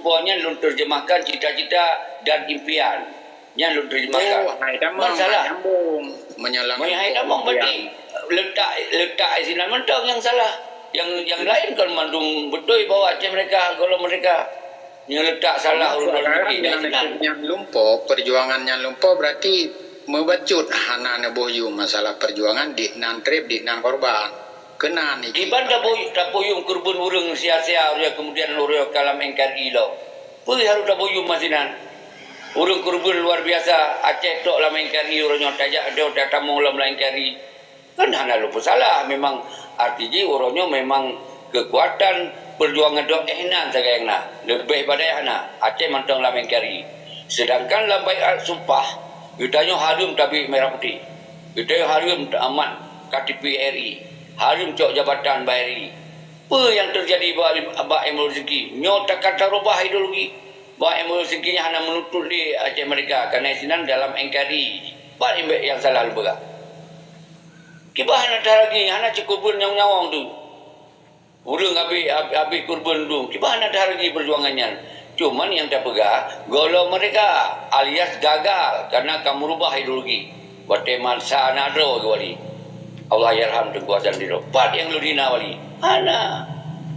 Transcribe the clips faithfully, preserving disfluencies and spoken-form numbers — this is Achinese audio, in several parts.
Po nyan lôn terjemahkan cita-cita dan impian. Nyan lôn terjemahkan. Oh, hai tamong, Masalah. Hai nyambung. Meunyoe lam Meunyoe hai tamong berarti letak, letak sinan mantong nyang salah. Yang, yang lain kan mandum beutôi bahwa Aceh merdeka, golom merdeka. Nyang letak salah ulôn sekarang dikit nyang, nyang lumpoe, perjuangan nyang lumpoe berarti meubacut hana neuboh yum masalah perjuangan di nan treb, di nan korban. Keunan iki. Iban taboh, taboh yum keureubeuen ureuëng sia-sia, ureuëng kemudian ureuëng ka lam N K R I lom. Peue harôh taboh yum masinan? Ureuëng keureubeuen luar biasa, Aceh tok lam N K R I uroe nyoe, tajak dong tatamong lom lam N K R I. Kan hana lôn peusalah, memang arti jih uroe nyoe memang keukuatan perjuangan dok eh nan sagai na. Leubeh pada hana, Aceh mantong lam N K R I. Sedangkan lam baiat sumpah, geutanyoe hareuem tabri merah putih. Geutanyoe hareuem taamat K T P R I, hareuem cok jabatan bak R I. Peue nyang teujadi bak, bak M Rezeki? Nyoe takkan tarubah ideologi. Bak M Rezeki nyan hana meununtut lé Aceh Merdeka, karena sinan dalam N K R I. Pat imbek nyang salah lôn peugah. Kiban hana that lagi, hana cukôp beun nyawöng-nyawöng tu. Ureuëng habéh, habéh, habéh keureubeuen dum. Kiban hana that lagi perjuangan nyan. Cuman nyang tapeugah, golom merdeka alias gagal karena ka meurubah ideologi. Watée masa na droe geuwali. Allahyarham Teungku Hasan Tiro. Pat nyang lôn hina wali? Hana.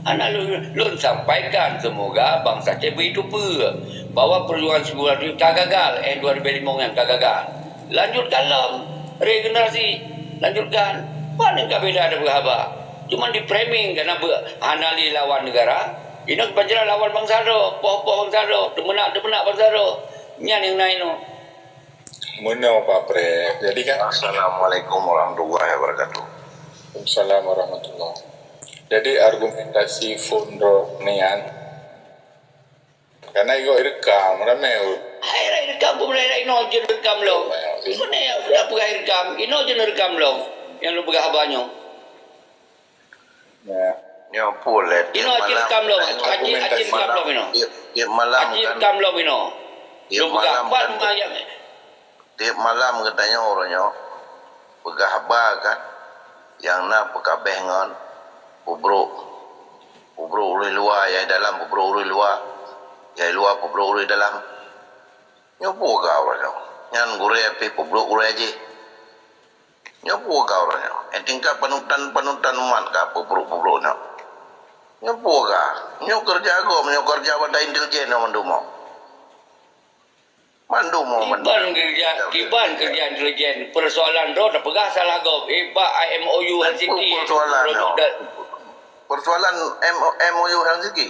Hana lôn, lôn sampaikan, semoga bansa Aceh beuteupeue bahwa perjuangan Teungku Hasan Tiro ka gagal, eh, dua ribu lima nyan ka gagal. Lanjutkan lom regenerasi. Lanjutkan. Pane ka beda tapeugah haba. Cuman di-framing karena be-, hana lé lawan negara. Inoe panjra lawan bansa droe, poh-poh bansa droe, teumeunak-teumeunak bansa droe. Nyan nyang na inoe. Meunoe Pak Pre. Jadi kan Assalamualaikum warahmatullahi wabarakatuh. Waalaikumsalam warahmatullah. Jadi argumentasi phon droe nian Karena igo irekam, ramé. Hai rai rekam pun mulai inoe je rekam lom. Mana yang dah peugah rekam, inoe je rekam lom. Yang lu peugah abah nyoe. Ya. Nyoe pun lé. Inoe je rekam lom. Aci, aci rekam lom inoe. Tiap, tiap malam aci kan. Rekam lom inoe. Tiap malam kan. Tiep malam geutanyoe uroe nyoe peugah haba kan, nyang na peukabeh ngon peubrok. Peubrok ureuëng luwa, nyang dalam peubrok ureuëng luwa, nyang luwa peubrok ureuëng dalam. Nyoe peue gau uroe nyoe? Nyan gurée pih peubrok gurée jih. Nyoe peue gau uroe nyoe? Eh, tingkat panutan-panutan umat ka peubrok-peubrok nyoe. Nyoe peue gau? Nyoe keureuja gob, nyoe keureuja banda intelijen nyoe mandum. Mandum, mandum. Kiban keureuja, kiban keureuja intelijen. Persoalan droe tapeugah salah gob. Eh, bak M O U Helsinki. Persoalan, persoalan M O U Helsinki.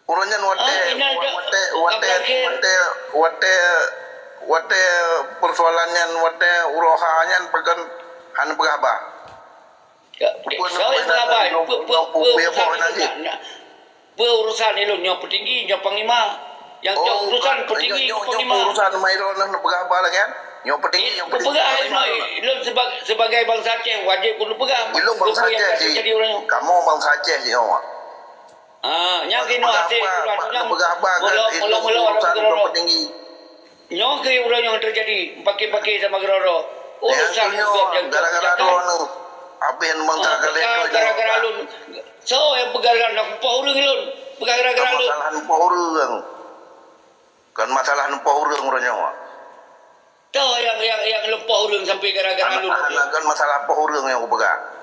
Uroe nyan watée, watée, watée, watée, watée persoalan nyan, watée uroe ha nyan peugah hana peugah haba. Peue urusan ilôn nyoe peutinggi nyoe panglima. Nyang cok urusan peutinggi nyoe panglima. Urusan Mairo nyoe peugah haba lagée nyan. Nyoe peutinggi nyoe panglima. Ilôn sebagai bansa Aceh wajéb keuneuk peugah. Ilôn bansa Aceh jih. Kamoe bansa Aceh jih nyoe. Ah, nyang keunoe hase uroe nyoe. Nyoe keuh uroe nyoe teujadi, pakè-pakè sama keudroe-droe. Urusan nyoe gara-gara droeneuh. Habéh bansa ka lheueh gara-gara lôn. Soe nyang peugah gara-gara lôn? Peugah gara-gara lôn. Masalah neupoh ureuëng. Kon masalah neupoh ureuëng uroe nyoe. Toh nyang, nyang, nyang leupoh ureuëng sampai gara-gara lôn. Hana kon masalah poh ureuëng nyang kupeugah.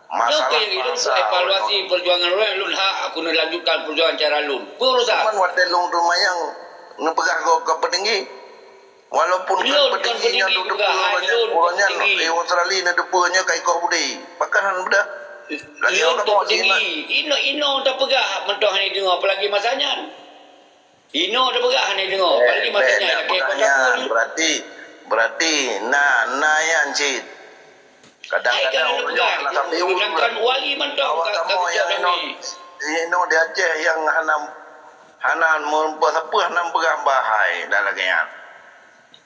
Masalah bangsa. Evaluasi perjuangan ureuëng lôn hak aku neulanjutkan perjuangan cara lôn. Peue urusan? Cuman watée lôn teuma nyang neupeugah gob ka peutinggi. Walaupun kan peutinggi nyan lôn teupeue banyak ureuëng nyan, eh, Australia neuteupeue nyoe ka ikoh budi. Pakon hana beudah. Lagée ureuëng peutinggi. Inoe, inoe tapeugah mantong hana deungoe, apalagi masa nyan. Inoe tapeugah hana deungoe. Berarti, berarti na, na nyan cit. Kadang-kadang ureuëng nyoe hana kapiôh. Sedangkan wali mantong ka, ka kamoe nyang inoe, inoe di Aceh nyang hana, hana meupeue-peue hana peugah bahai dan lagée nyan.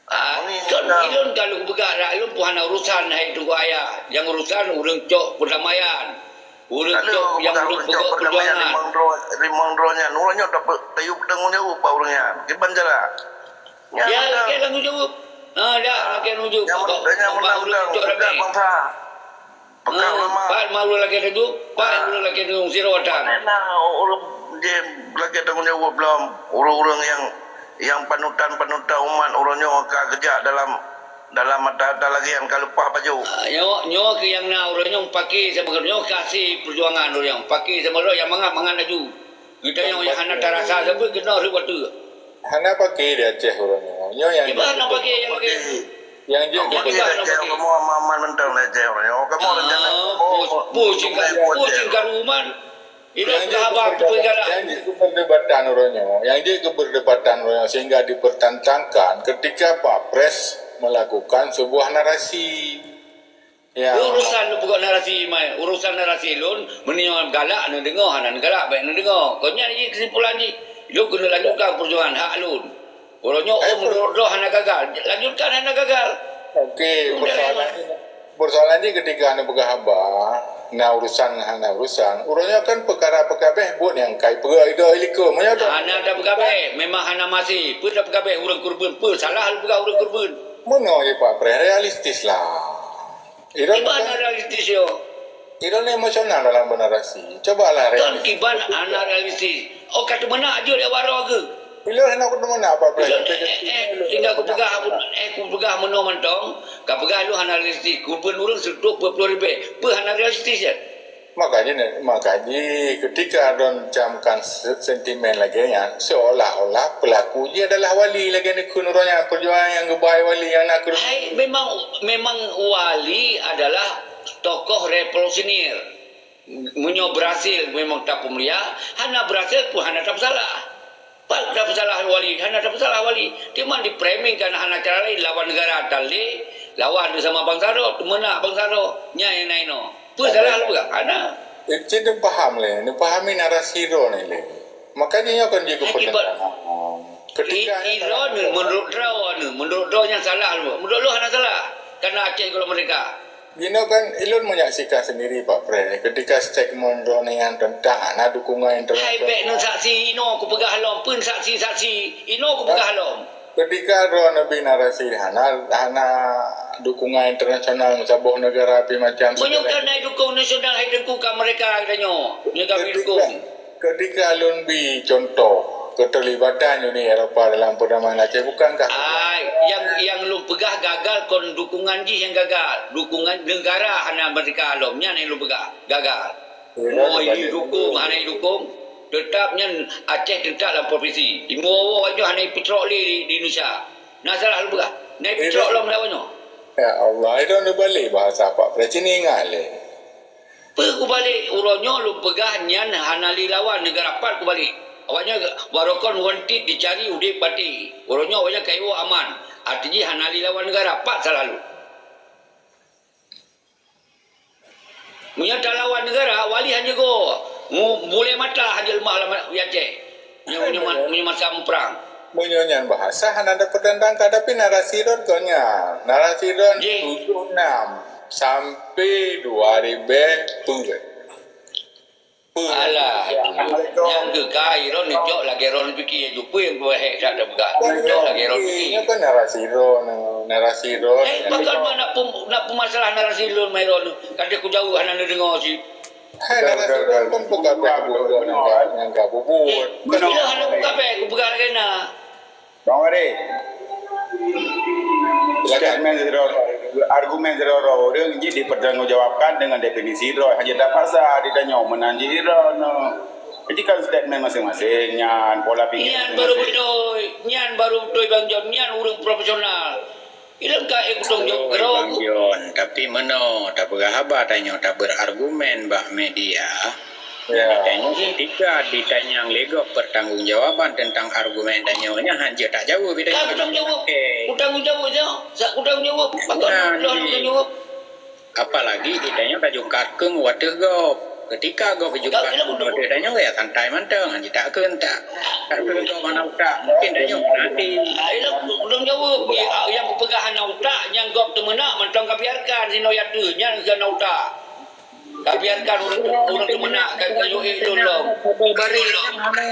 Ah, kon ilôn ka lôn peugah dak lôn pun hana urusan hai Teungku Ayah. Nyang urusan ureuëng cok perdamaian. Ureuëng cok nyang ureuëng peugah perjuangan. Limong droe, limong droe nyan, ureuëng nyoe dapat tayue tanggung jaweueb bak ureuëng nyan. Kiban cara? Ya, lakée tanggung jaweueb. Ah, dak lakée tanggung jaweueb. Nyang ureuëng cok ramé. Peugah ulama. Pat ma ureuëng lakée tanggung, pat ureuëng lakée tanggung sidroe watang. Mana ureuëng Jih lakée tanggong jaweueb lom ureuëng-ureuëng nyang, nyang panutan-panutan umat uroe nyoe ka geujak dalam, dalam ata-ata lagée nyan ka leupah pajoh. Ah, nyoe, nyoe keuh nyang na uroe nyoe pake sama nyoe ka hase peujuangan uroe nyoe. Pake sama uroe nyang mangat-mangat laju. Geutanyoe nyang hana tarasa sapeue keunoe rhot watée. Hana pake di Aceh uroe nyoe. Nyoe nyang Kiban hana pake nyang lagée nyoe. Nyang jeuet Nyang keupeue kiban hana pake. Kamoe aman-aman mantong di Aceh uroe nyoe. Kamoe rencana Ah, kamoe pusing ka, pusing ka ruman. Idak peugah haba peugah galak. Nyang jeuet keu perdebatan uroe nyoe, nyang jeuet keu perdebatan uroe nyoe sehingga dipertentangkan ketika Pak Pres melakukan sebuah narasi. Ya. Urusan neupeugah narasi mai, urusan narasi lôn, meunyoe galak neudeungoe, hana neugalak bék neudeungoe. Kon nyan jih kesimpulan jih. Lôn keuneuk lanjutkan peujuangan hak lôn. Uroe nyoe, oh, meunurot droe hana gagal. Lanjutkan hana gagal. Okey, persoalan ni, persoalan ni ketika neupeugah haba, na urusan ngon hana urusan. Uroe nyoe kan peukara peukabeh buet nyang kai peugah ido iliko. Meunyoe tu Hana tapeugabeh, memang hana maséh. Peue tapeugabeh ureuëng keureubeuen? Peue salah lôn peugah ureuëng keureubeuen? Meunoe je Pak Pres, realistis lah. Iron Kiban kan realistis yo. Iron emosional dalam bernarasi. Cobalah Kon realistis. Kiban hana realistis. Oh, ka teumeunak jeuet lé waroe geuh. Ilôn hana kuteumeunak apa Iron, eh, eh, tinggal kupeugah, eh, kupeugah meunoe mantong, ka peugah lôn hana realistis. Kupeuen ureuëng seutuek peuet ploh ribée. Peue hana realistis ya? Makanya, makanya ketika Iron camkan se-, sentimen lagée nyan, seolah-olah pelaku jih adalah wali lagée neukheun uroe nyan, peujuangan nyang geubai wali nyang na keu Hai, memang, memang wali adalah tokoh revolusioner. Meunyoe berhasil memang tapeumulia, hana berhasil pun hana tapeusalah. Pat tapeusalah wali, hana tapeusalah wali. Teuma di-framing kan hana cara lain, lawan negara tan lé, lawan sama bansa droe, teumeunak bansa droe. Nyan nyang na inoe. Peue salah lôn peugah? Hana. Cit neupaham lé, neupahami narasi droe nyan lé. Makanya nyoe kan jeuet keu Akibat pertanyaan. Ketika I-, ilôn ni, menurut droe ni, menurut droe nyang salah lôn. Menurut lôn hana salah. Karena Aceh Golom Merdeka. Jinoe kan ilôn menyaksikan sendiri Pak Pres. Ketika statement droe nyan tentang hana dukungan Hai internasional. Bék neusaksi inoe kupeugah lom, peue saksi-saksi inoe kupeugah lom. Ketika droe neubi narasi hana, hana dukungan internasional saboh negara pih macam Meunyoe segala. Ka na dukung nasional hai teungku ka mereka geutanyoe. Nyoe ka Ketika, dukung. Ketika lôn bi contoh keterlibatan Uni Eropa dalam perdamaian Aceh, bukankah Ai, yang, yang lôn peugah gagal kon dukungan jih yang gagal. Dukungan negara hana mereka lom. Nyan yang lôn peugah gagal. Ya, Mau betul. Dukung, hana dukung. Tetap nyan Aceh tetap dalam provinsi. Di Muwowo nyoe hana peutrok lé di, di Indonesia. Na salah lôn peugah. Na peutrok lom lawan nyoe. Ya Allah, itu anu balik bahasa Pak Presiden ingat leh. Peue kubalek uroe nyoe lôn peugah nyan hana lé lawan neugara pat kubalek. Awaknyan barokon wanted dicari udeb paté. Uroe nyoe awaknyan kayue aman. Arti jih hana lé lawan neugara pat salah lôn. Meunyoe talawan neugara, wali hana go. Mu-, bulée mata hana leumah lam Aceh. Nyoe meunyoe ma-, meunyoe masa muprang. Meunyoe nyan bahasa hana ada pertentangkan, tapi narasi droe kon nyan. Narasi droe Jih. tujuh enam sampai dua ribu peuet. Alah, Assalamualaikum. Nyang keu ka Iron ni jok lagée Ron piki ya jupeue yang gua hek dak dah peugah. Jok lagée Ron piki. Ini kan narasi Ron, narasi Ron. Eh, bakal mana pun nak pemasalah narasi Ron mai Ron. Kata ku jauh hana dengar sih. Hai, narasi Ron kan peugah bubuet nyang ka bubuet. Bila hana buka bek, ku peugah lagée na. Bang Wari. Silakan. Statement sidroe, argumen sidroe ureuëng jih dipertanggungjawabkan dengan definisi droe. Hanya tak pasal ditanya meunan jih droe. Jadi kan statement masing-masing nyan pola pikir Nyan baru beutôi, nyan baru beutôi Bang John, nyan ureuëng profesional. Ilong ka eh kutong jok Bang John, tapi meunoe tapeugah haba tanyoe taberargumen bak media. Ya. Tanyoe ketika ditanyong lé gob pertanggungjawaban tentang argumen tanyoe nyan hana jeuet tajaweueb. Ka kutong jaweueb. Kutong jaweueb je. Sa kutong jaweueb. Pakon Nah, kutong jaweueb. Apalagi di tanyoe tajungkat keu wateuh gob. Ketika gob jungkat keu wateuh tanyoe ya santai mantong, hana jeuet takheun tak. Takheun gob hana utak, mungkin tanyoe nanti. Ayolah kutong jaweueb. Nyang kupeugah hana utak, nyang gob teumeunak mantong ka biarkan sinoe ya teuh, nyan hana utak. Ka biarkan ureuëng, ureuëng teumeunak ka, ka yue lôn lom. Hana,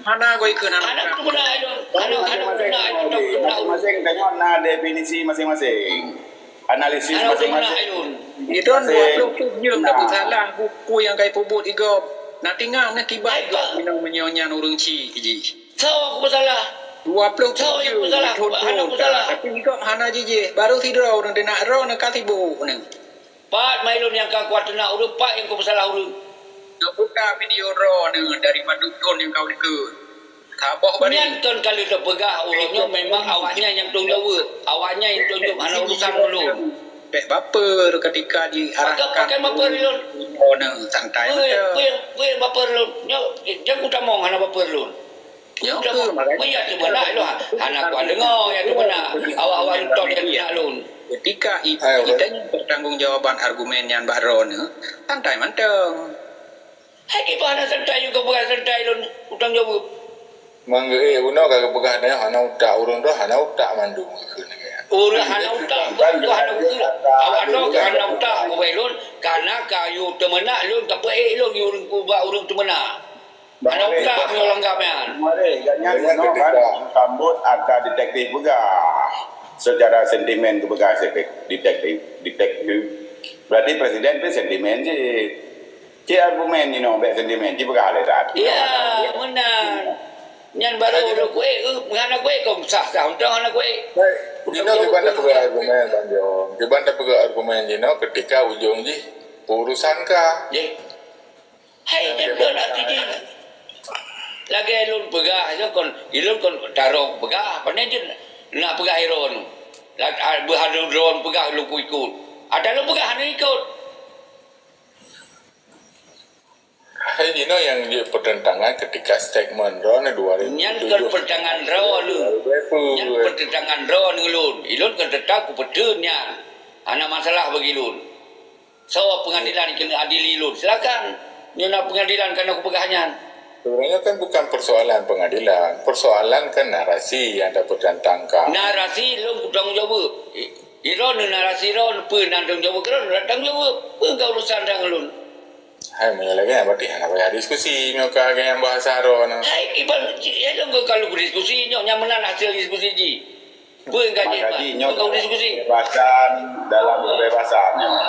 hana goi keu hana. Hana teumeunak lôn. Hana, hana teumeunak lôn. Masing-masing tanyoe na definisi masing-masing. Analisis masing-masing. Itu dua puluh tujuh jam dah bersalah buku yang kai peubuet di gob. Na tinggai na kiban gob meunyoe nyan ureuëng chik jih. Soe ku peusalah? Dua ploh tujoh thon-thon ka, tapi gob hana jijih. Barô sidroe ureuëng teunak droe na ka sibok nyoe. Pat mailôn nyang ka kuat teunak ureuëng, pat nyang ku peusalah ureuëng? Nyoe buka video droe nyoe dari padub thon nyang ka likot. Saboh bari. Nyan kon ka lheueh teupeugah uroe nyoe memang awaknyan nyang tanggung jaweueb. Awaknyan nyang tanggung jaweueb, hana urusan ulôn. Bèk baper ketika diarahkan. Pakai, pakai baper ulôn. Oh, nah, santai. Peue, peue nyang, peue nyang baper ulôn? Nyoe, jangan kutamong hana baper ulôn. Nyoe kutamong. Makanya. Peue nyang teubeuna lôn, ha-, hana kudeungo nyang teubeuna. Awak-awak lôn tong nyang teunak lôn. Ketika i-, kita bertanggung jawaban argumen nyan bak droeneuh, santai mantong. Hai kiban hana santai, yue ka peugah santai lôn, utang jaweueb. Manggeuék bunoe ka geupeugah tanyoe hana utak, ureuëng droe hana utak mandum geukheun lagèe nyan. Ureuëng hana utak, bukan hana utak. Awak droe ka hana utak ubak lôn, karena ka yue teumeunak lôn, tapeuék lôn, yue ureuëng kubak ureuëng teumeunak. Hana utak meunyoe lagèe nyan. Kemarin, gobnyan bunoe kan sambot ata detektif peugah. Secara sentimen geupeugah detektif, detektif. Berarti presiden pih sentimen cit. Cit argumen jinoe bèk sentimen, jipeugah lé that. Ya, meunan. Nyan baru lôn kuék, eh, hana kuék kong sah-sah, untông hana kuék. Baik, jinoe kiban tapeugah argumen, Bang Jong. Kiban tapeugah argumen jinoe ketika ujong jih urusan ka. Jih. Hai, jeuet lôn arti jih. Lagèe lôn peugah, lôn kon, lôn kon tarok peugah, pane jeuet nak peugah droeneuh. Lat-, ah, beuhadô droeneuh peugah lôn kuikot. Ata lôn peugah hana ikot. Hai jinoe nyang jeuet pertentangan ketika statement droeneuh dua ribu tujuh. Nyan kon pertentangan droeneuh. Nyan pertentangan droeneuh lôn. Ilôn kon teutap kupeuteun nyan. Hana masalah bagi lôn. Soe pengadilan keuneuk adili lôn? Silakan. Nyoe na pengadilan kana kupeugah nyan. Sebenarnya kan bukan persoalan pengadilan. Persoalan kan narasi yang anda pertentangkan. Narasi lôn kutanggung jaweueb. I-, droeneuh narasi droeneuh, peue na tanggung jaweueb droeneuh, tanggung jaweueb. Peue ka urusan dang lôn? Hai, meunyoe lagèe nyan berarti hana payah diskusi, meunyoe ka lagèe nyan bahasa droeneuh. Hai, kiban, ya dong kalau berdiskusi, nyoe nyan meunan hasil diskusi jih. Peue nyang ka jeuet, Mak? Peue ka diskusi? Kebebasan dalam kebebasan nyoe.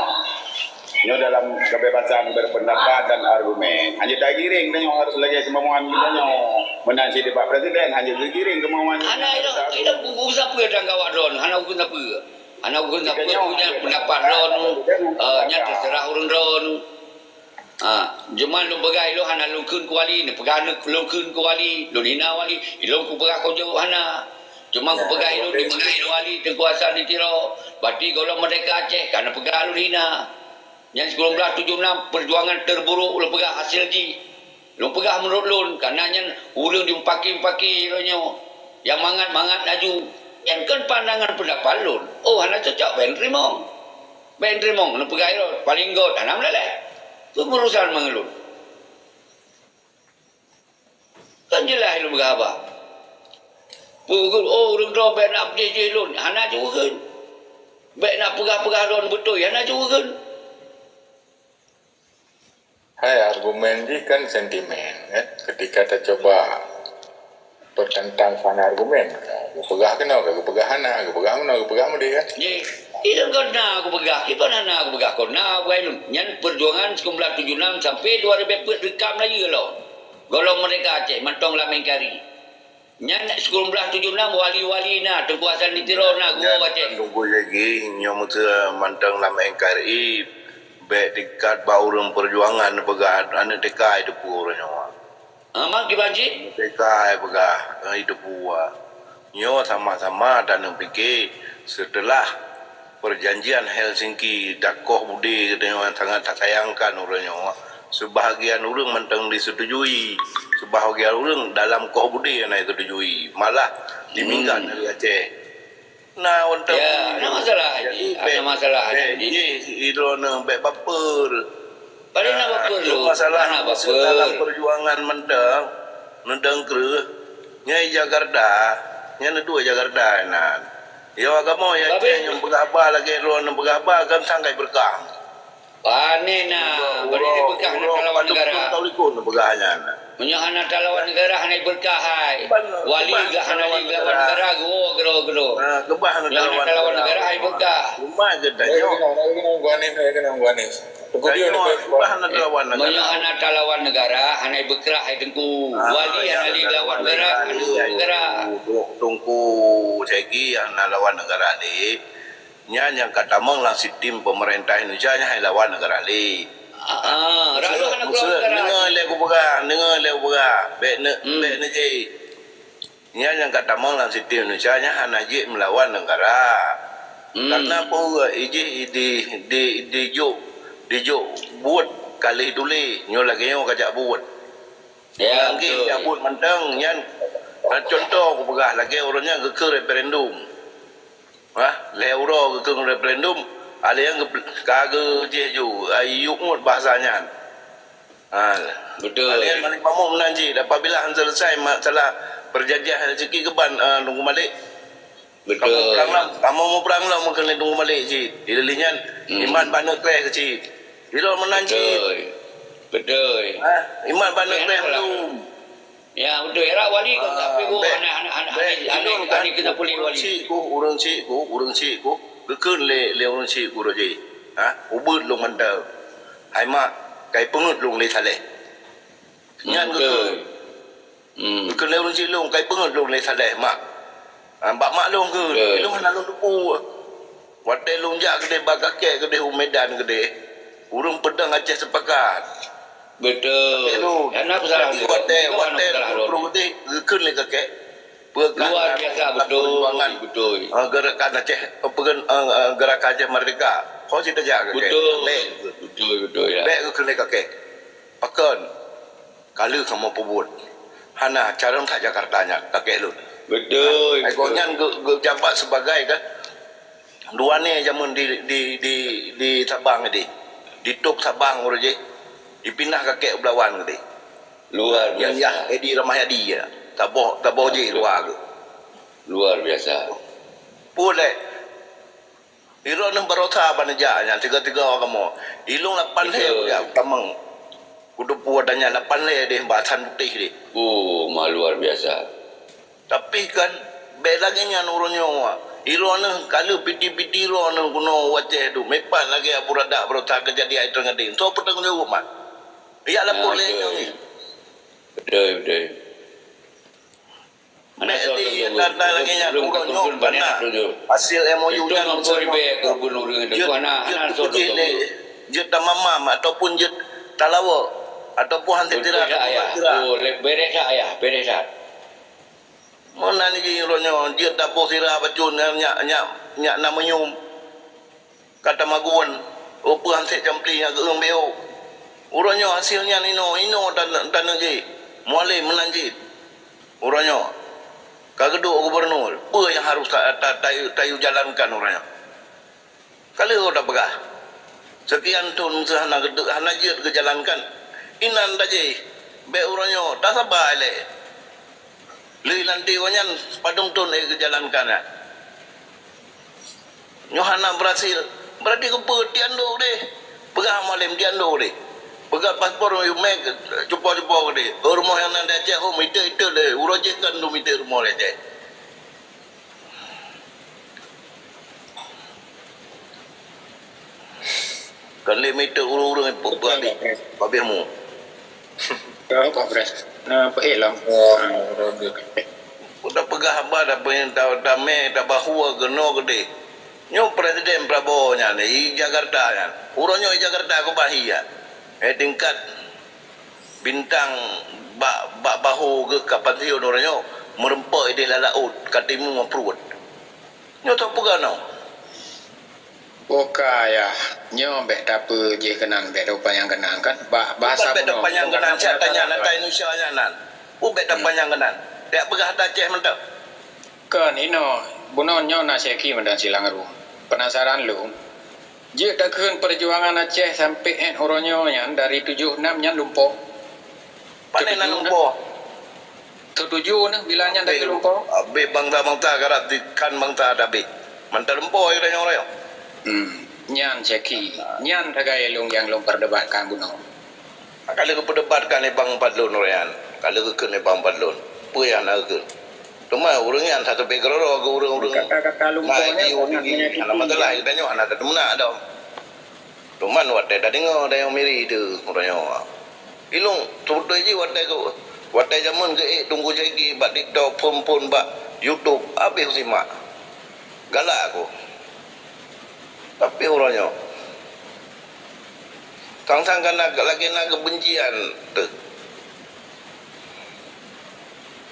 Nyoe dalam kebebasan berpendapat dan argumen. Hana tagiring tanyoe harus lagèe kemauan geutanyoe. Meunan cit bak presiden, hana tagiring kemauan. Hana, ilôn, ilôn ukeue sapeue dan gawat droeneuh, hana ukeue sapeue. Hana ukeue sapeue, punya pendapat droeneuh, eh, nyan terserah ureueng droeneuh. Ha, cuma lôn peugah ilôn hana lôn kheun keu wali, neupeugah lôn kheun keu wali, lôn hina wali, ilôn kupeugah keu jaweueb hana. Cuma kupeugah ilôn dipeugah ilôn wali Teungku Hasan di Tiro, berarti gohlom Merdeka Aceh ka neupeugah lôn hina. Nyan sikureueng blaih tujoh nam perjuangan terburuk lôn peugah hasil jih. Lôn peugah meunurot lôn, kana nyan ureueng jimeupaké-paké lôn nyoe. Nyang mangat-mangat laju, nyan kon pandangan pendapat lôn. Oh, hana cocok, bèk teurimong. Bèk teurimong, neupeugah ilôn, paleng göt, hana meuleleh. Peue urusan ngon lôn? Kan jeulaih lôn peugah haba. Peue, oh, ureueng droe bèk na peudeh-deh lôn, hana jipeukheun. Bèk na peugah-peugah lôn beutôi, hana jipeukheun. Hai, argumen jih kan sentimen, kan? Ketika tacoba pertentangkan argumen, geupeugah keunoe, geupeugah hana, geupeugah meunoe, geupeugah meudeh, kan? Jih, ilôn kon na kupeugah, ilôn hana kupeugah, kon na kupeugah ilôn. Nyan perjuangan sikureueng blaih tujoh nam sampai dua ribèe peuet reukam laju lom. Gohlom Merdeka Aceh mantong lam N K R I. Nyan sikureueng blaih tujoh nam wali-wali na, Teungku Hasan di Tiro na, guru Aceh. Teungku Zegi, nyoe meuseu mantong lam N K R I, bèk tingkat bak ureueng perjuangan peugah aneuk T K I teupeu uroe nyoe. Ha, mak kiban cit? Aneuk T K I peugah, eh, teupeu. Nyoe sama-sama taneuk pike seuteulah Perjanjian Helsinki, dak koh budé geutanyoe nyang sangat tasayangkan uroe nyoe. Sebahagian ureueng mantong disetujui, sebahagian ureueng dalam koh budé hana disetujui, malah diminggat dari Aceh. Nah, untuk ya, na masalah jadi, ada masalah jadi. Jih, droeneuh bèk baper. Paling na baper lôn, masalah na baper. Dalam perjuangan mantong, neudong kreueh, nyan Jakarta, nyan dua Jakarta nan. Yo agama ya nyang peugah haba lagèe droeneuh peugah haba kan sangkai berkah. Pane na, bari dipeugah na kalawan negara. Tahu likot peugah nyan. Meunyoe hana talawan negara, hana ibeurkah hai. Wali geuh hana talawan negara, geuwoe keudroe-keudroe. Ha, keubah hana talawan negara, hai beurkah. Cuma geutanyoe. Meunyoe hana talawan negara, hana ibeurkah hai Teungku. Wali hana lé lawan negara, hana ibeurkah. Teungku, Syeki hana lawan negara lé. Nyan nyang ka tamong lam sistem peumeurintah Indonesia nyan hai lawan negara lé. Ah, ah, rakyat hana keuluar negara. Deungoe lé kupeugah, deungoe lé kupeugah. Bék ne-, bék neujih. Nyan nyang ka tamong lam sistem Indonesia nyan hana jeuet meulawan negara. Karena peue ijih di, di, dijok, dijok buet ka lheueh tuléh, nyoe lagée nyoe ka jak buet. Ya, betul. Jak buet mantong nyan, contoh kupeugah lagée ureuëng nyan geukheun referendum. Hah, lhée uroe geukheun referendum, alèh nyan geup-, ka geujih ju, ayue ngut bahasa nyan. Ha. Betul. Alèh nyan Malik Makmur meunan cit, apabila han selesai masalah perjanjian rezeki geuban, eh, Teungku Malik. Betul. Kamoe muprang lom, kamoe muprang lom meukeunong Teungku Malik cit. Di lheueh nyan, iman bak neukreh keu cit. Ilôn meunan cit. Betul. Betul. Ha, iman bak neukreh lom. Ya, beutôi. Era wali kan, tapi gua anak-anak, anak, anak, anak, anak kita boleh wali. Ureuëng syiek ku, ureuëng syiek ku, ureuëng syiek ku, geukheun lé, lé ureuëng syiek ku roh jih. Ha? Ubeuet lôn mantong. Hai mak, kai peungeut lôn lé Saleh. Nyan geukheun. Geukheun lé ureuëng syiek lôn, kai peungeut lôn lé Saleh, mak. Ha, bak mak lôn kheun, ilôn hana lôn teupeu. Watée lôn jak keudeh bak kakek keudeh u Medan keudeh, ureuëng peudong Aceh Sepakat. Betul. Kakek lôn. Hana pesalah lôn. Watée, watée lôn keudeh geukheun lé kakek. Luar biasa, betul. Perjuangan, betul. Ha, gerakan Aceh, apa, ha, gerakan Aceh Merdeka. Ho cit tajak kakek. Betul. Bék. Betul, betul, ya. Bék geukheun lé kakek. Pakon? Ka lheueh kamoe peubuet. Hana, carông that Jakarta nyan, kakek lôn. Betul. Hai gobnyan geu-, geujabat sebagai kan, dua nè jameun di, di, di, di Sabang tadi. Ditôp Sabang uroe jih. Dipinah kakek u Belawan tadi. Luar biasa. Yah, Edi Rahmayadi ya. Taboh, taboh jih luwa geuh. Luar biasa. Peue lé? Ilôn neuh barosa ban neujak nyan tiga-tiga kamoe. Ilôn lapan lhèe kujak tamong. Kuteupeu ata nyan lapan lhèe deh bak Hasan Putéh deh. Oh, ma luar biasa. Tapi kan, bék lagèe nyan uroe nyoe. Ilôn neuh ka lheueh piti-piti droe neuh keunoe u Aceh tu. Meupat lagèe Abu Radak barosa keujadian Air Terjun Gading. Soe peutanggong jaweueb, mat? Yak lapor lé nyoe. Betul, betul. Bék di tanda lagèe nyan, uroe nyoe bana hasil M O U nyan jeuet, jeuet tamamam ataupun jeuet talawa ataupun han titira. Beres that, ayah, beres that. Meunan jih uroe nyoe jeuet taboh sira bacut nyan nyak, nyak, nyak na meunyoe. Ka tamagun, oh, peue han sép campli nyang geueueng B O. Uroe nyoe hasil nyan inoe, inoe tan-, taneuk jih. Mualem meunan cit. Uroe nyoe ka geuduek gubernur, peue nyang harôh ta-, ta-, tayue, tayue jalankan uroe nyoe? Ka lheueh tapeugah, seukian thon meuseu hana geudu-, hana jeuet geujalankan. Inan tajih, bék uroe nyoe tasaba ilée. Lheueh lanté awaknyan padum thon lé geujalankan nyan. Nyoe hana beurhasil, beurati keupeue tian dok deh. Peugah Mualem tian dok deh. Peugah paspor mé cupo-cupo deh. Oh, rumoh nyang na di Aceh, oh, mita-ita deh. Uroe jih kan tu mita rumoh di Aceh. Kon lé mita ureueng-ureueng peuhabéh, peuhabéh mu. Ka, Pak Pres. Na, peuék lom. Oh, ah, roda. Udah peugah haba dah, ta-, tamé, tabahua keunoe keudeh. Nyoe Presiden Prabowo nyan, i Jakarta nyan. Uroe nyoe i Jakarta keubah hi nyan. Eh, tingkat bintang bak, bak bahu geuh ka pansiun uroe nyoe, meureumpok ideh lam laôt, ka timu pruet. Nyoe tapeugah nyoe. Buka yah, nyoe bék tapeujih keunan, bék tapanyang keunan kan. Ba-, bahasa bunoe. Bukan bék tapanyang keunan, siat tanya ata Indonesia nyan nan. Peue bék tapanyang keunan. Bék peugah ata Aceh mantong. Kon inoe, bunoe nyoe na Syeki mantong silang rueng. Penasaran lôn. Jeuet takheun perjuangan Aceh sampoe 'et uroe nyoe nyan dari tujoh enam nyan lumpoe. Pane na lumpoe? Setuju neuh bila nyan dari lumpoe? Habéh bangsa-bangsa karab dikhan bangsa tabéh. Mantong lumpoe uroe nyoe. Hmm. Nyan Syeki. Nyan sagai lôn nyang lôn perdebatkan bunoe. Ka lheueh geupeurdebatkan lé bang padlon uroe nyan. Ka lheueh geukheun lé Bang Fadlon, peue nyang na geukheun. Teuma ureuëng nyan satu background keu ureuëng-ureuëng kata-kata na lumpoe nyan I T U sangat tinggi, menyakiti. Hana masalah, geutanyoe hana tateumeuna dong. Teuma watée tadeungoe tanyoe miri teuh uroe nyoe. Ilong, sebeutôi jih watée geu-, watée jameun geuék Teungku Jacky bak TikTok, phon-phon bak YouTube, habéh simak. Galak aku. Tapi uroe nyoe, sang-sang kana lagée na keubencian teuh.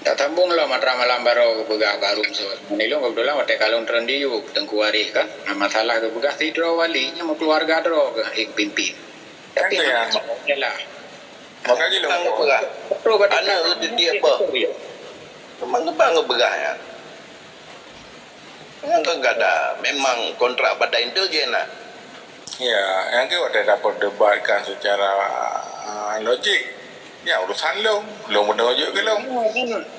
Dak tambong lom atra malam baroe geupeugah bak Arumsut. Ngon ilong keubeutulan watée ka lôn treun di yub Teungku Waréh kan. Na masalah geupeugah sidroe wali nyang meukeuluwarga droe keuh ék pimpin. Tapi Kan tu ya. Yalah. Maka jih lôn Bang peugah. Betul, betul. Aneuk geudidik apa? Betul, ya. Memang bang geupeugah nyan. Nyang keuh gada memang kontrak bak intelijen lah. Ya, nyang keuh watée taperdebatkan secara, ah, logik. Ya, urusan lôn. Lôn beuneuh jeuet keu lôn.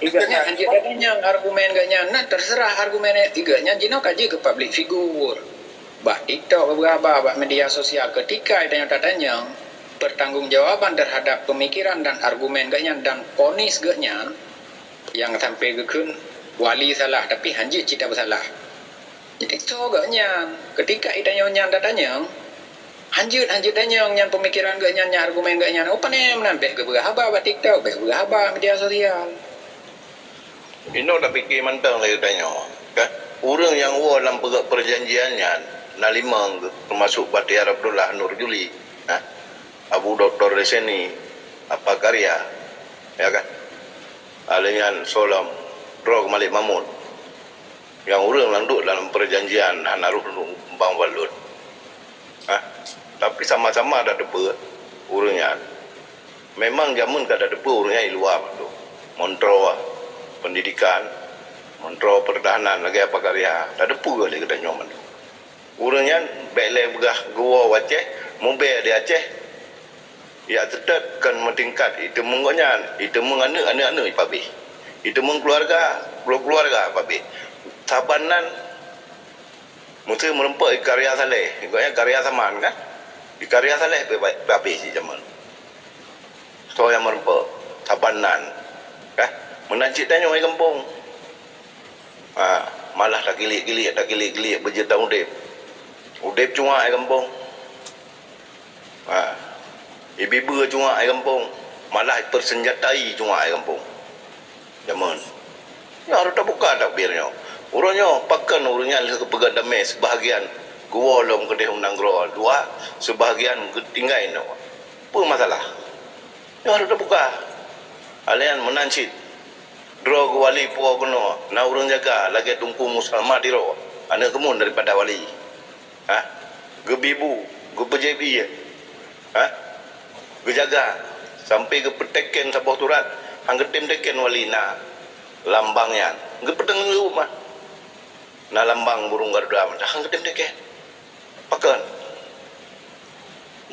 Iga nyan, anjing kata nyang argumen gak nyan, nah, terserah argumen iga nyan jinoe ka jeuet keu public figure. Bak TikTok, bak haba, bak media sosial, ketika tanyoe tatanyong pertanggungjawaban terhadap pemikiran dan argumen gak nyan dan ponis gak nyan, nyang sampai geukheun wali salah, tapi hanjeuet cit tabeusalah. Jadi, soe geuh nyan? Ketika itanyoe nyan tatanyong, hanjeuet, hanjeuet tanyong nyan pemikiran geuh nyan, nyan argumen geuh nyan. Oh, pane meunan bék geupeugah haba bak TikTok, bék geupeugah haba media sosial. Inoe tapike mantong lagée tanyoe, kan? Ureuëng nyang woe lam peugah perjanjian nyan na limong, termasuk Bakhtiar Abdullah Nur Juli, nah, Abu Doktor Reseni, Apa Karya, ya kan? Aleuh nyan soe lom, droe Malik Mahmud. Nyang ureuëng nyang duek dalam perjanjian hana roh Bang Fadlon. Hah? Tapi sama-sama tateupeue ureuëng nyan. Memang jameun ka tateupeue ureuëng nyan i luwa mandum. Menteri pendidikan, menteri pertahanan lagée Apa Karya, tateupeue lé geutanyoe mandum. Ureuëng nyan bék lé peugah geuwoe u Aceh, mubée di Aceh. Ya, teutap kon meutingkat, iteumeung gobnyan, iteumeung aneuk, aneuk-aneuk ipabeh. Iteumeung keuluwarga, keuluwarga ipabeh. Saban nan, meuseu meureumpok i Karya Saleh, gobnyan Karya Saman kan? I Karya Saleh ipabeh cit jameun. Soe nyang meureumpok? Saban nan. Kan? Meunan cit tanyoe i gampông. Ha, malah takilik-kilik, takilik-kilik beujeuet dan udeb. Udeb cuak i gampông. Ha, ibi-beue cuak i gampông, malah ipeurseunjatai cuak i gampông. Jameun. Nyoe harôh tabuka takbir nyoe. Uroe nyoe pakon ureuëng nyan lheueh geupeugah damé seubahagian geuwoe lom keudeh u nanggroe luwa, seubahagian geutinggai nyoe. Peue masalah? Nyoe harôh tabuka. Alèh nyan meunan cit. Droe geuwali po keunoe na ureuëng jaga lagée Teungku Musa Madiro, aneuk keumun daripada wali. Ha? Geubibu, geupeujép ié. Ha? Geujaga sampai geupeuteken saboh surat, han geutem teken wali na lambang nyan. Geupeuteungeut mah. Na lambang burung Garuda mantong han geutem teken. Pakon?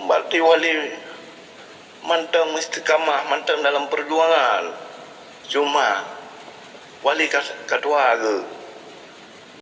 Berarti wali mantong istiqamah, mantong dalam perjuangan. Cuma wali ka, ka tuha geuh.